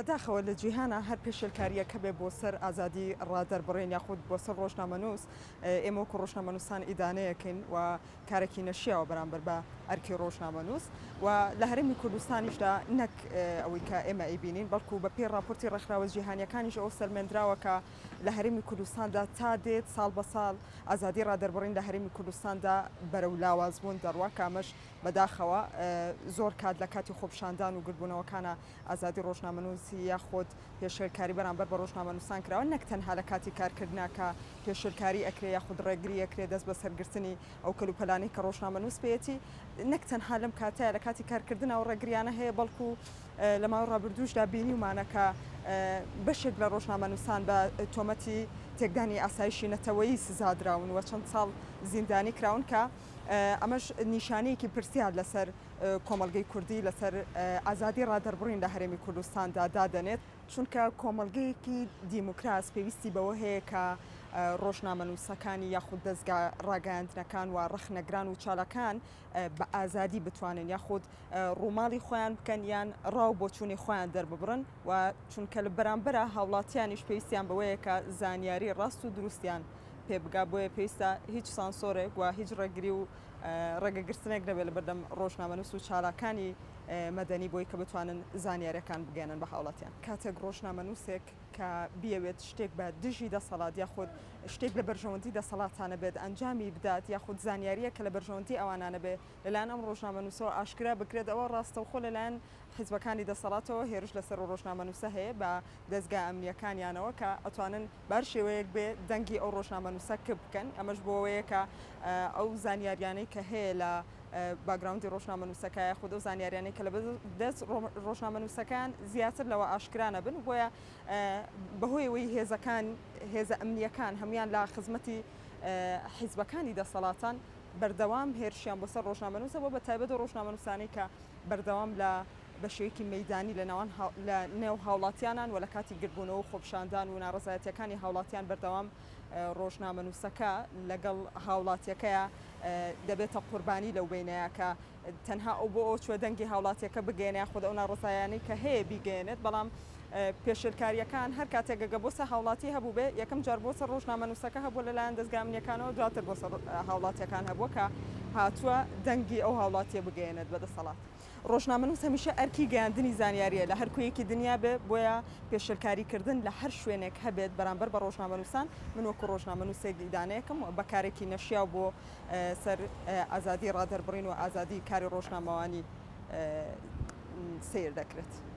بەداخەوە لە جیهانا هەر پێشێلکارییەک هەبێ بۆ سەر ئازادی ڕادەربڕین یاخود بۆ سەر ڕۆژنامەنووس، ئێمە وەکو ڕۆژنامەنووسان ئیدانەیەکەین و کارێکی نەشیاوە بەرامبەر بە ئەرکی ڕۆژنامەنووس و لە هەرێمی کوردستانیشدا نەک ئەوەی کە ئێمە ئەیبینین بەڵکو بە پێی ڕاپۆرتی ڕێکخراوە جیهانییەکانیش ئەوە سەلمێندراوە کە لە هەرێمی کوردستاندا تا دێت ساڵ بە ساڵ ئازادی ڕادەربڕین لە هەرێمی کوردستاندا بەرەو لاوازبوون دەڕوا کە ئەمەش بەداخەوە زۆر کات لە کاتی خۆپیشاندان و گردبوونەوەکانا ئازادی ڕۆژنامەنووسی یاخود پێشێلکاری بەرامبەر بە ڕۆژنامەنووسان کراوە نەک تەنها لە کاتی کارکردنا کە پێشێلکاری ئەکرێ یاخود ڕێگری ئەکرێ دەست بەسەر گرتنی ئەو کەلوپەلانەی کە ڕۆژنامەنووس پێیەتی نەک تەنها لەم کاتەیە لە کاتی کارکردنا ئەو ڕێگریانە هەیە بەڵکو لە ماوەی ڕابردووشدا بینیومانە کە بەشێک لە ڕۆژنامەنووسان بە تۆمەتی تێکدانی ئاسایشی نەتەوەیی سزادراون و چەند ساڵ زیندانی کراون کە ئەمەش نیشانەیەکی پرسیار لەسەر کۆمەڵگەی کوردی لەسەر ئازادی ڕادەربڕین لە هەرێمی کوردستاندا دادەنێت، چونکە کۆمەڵگەیەکی دیموکراس پێویستی بەوە هەیە کە ڕۆژنامەنووسەکانی یاخود دەزگا ڕاگەیاندنەکان و ڕەخنەگران و چالاکان بە ئازادی بتوانن یاخود ڕووماڵی خۆیان بکەن یان ڕا و بۆچوونی خۆیان دەرببڕن و چونکە لە بەرامبەرا هاوڵاتیانیش پێویستیان بەوەیە کە زانیاری ڕاست و دروستیان پێ بگا بۆیە پێویستە هیچ سانسۆرێک و هیچ ڕێگری و ڕێگەگرتنێک نەبێت لەبەردەم ڕۆژنامەنووس و چالاکانی مەدەنی بۆی کە بتوانن زانیاریەکان بگەیەنن بە هاوڵاتیان. کاتێک ڕۆژنامەنووسێک کە بیەوێت شتێک بە دژی دەسەڵات یاخود شتێک لە بەرژەوەندی دەسەڵاتانە بێت ئەنجامی بدات یاخود زانیاریەک کە لە بەرژەوەندی ئەوانانە بێ لەلایەن ئەم ڕۆژنامەنووسەوە ئاشکرا بکرێت ئەوە ڕاستەوخۆ لەلایەن حیزبەکانی دەسەڵاتەوە هێرش لەسەر ئەو ڕۆژنامەنووسە هەیە بە دەزگا ئەمنییەکانیانەوە کە ئەتوانن بە هەر شێوەیەک بێ دەنگی ئەو ڕۆژنامەنووسە کپ بکەن، ئەمەش بۆ ئەوەیە کە ئەو زانیاریانەی کە هەیە لە باکگراوندی ڕۆژنامەنووسەکە یاخود ئەو زانیاریانەی کە لە دەست ڕۆژنامەنووسەکان زیاتر لەوە ئاشکرا نەبن، بۆیە بەهۆی ئەوەی هێزەکان هێزە ئەمنییەکان هەموویان لە خزمەتی حیزبەکانی دەسەڵاتان بەردەوام هێرشیان بۆ سەر ڕۆژنامەنووسە بۆ بە تایبەت ئەو ڕۆژنامەنووسانەی کە بەردەوام لە بە شێوەیەکی مەیدانی لە ناوان لە نێو هاوڵاتیانان و لە کاتی گردبوونەوە و خۆپیشاندان و ناڕەزایەتیەکانی هاوڵاتیان بەردەوام ڕۆژنامەنووسەکە لەگەڵ هاوڵاتیەکەیا دەبێتە قوربانی لەو بەینەیا کە تەنها ئەو بۆ ئەوە چووە دەنگی هاوڵاتیەکە بگەیەنێ یاخود ئەو ناڕەزایانەی کە هەیە بیگەیەنێت بەڵام پێشێلکاریەکان هەر کاتێک گەگە بۆ سەر هاوڵاتی هەبووبێ یەکەم جار بۆ سەر ڕۆژنامەنووسەکە هەبووە لەلایەن دەزگا ئەمنیەکانەوە دواتر بۆ سەر هاوڵاتیەکان هەبووە کە هاتووە دەنگی ئەو هاوڵاتیە بگەیەنێت بە دەسەڵات. ڕۆژنامەنووس هەمیشە ئەرکی گەیاندنی زانیارییە لە هەر کوێیەکی دنیا بێ، بۆیە پێشێلکاری کردن لە هەر شوێنێک هەبێت بەرامبەر بە ڕۆژنامەنووسان، من وەکو ڕۆژنامەنووسێک ئیدانەیەکم و بە کارێکی نەشیاو بۆ سەر ئازادی ڕادەربڕین و ئازادی کاری ڕۆژنامەوانی سەیر دەکرێت.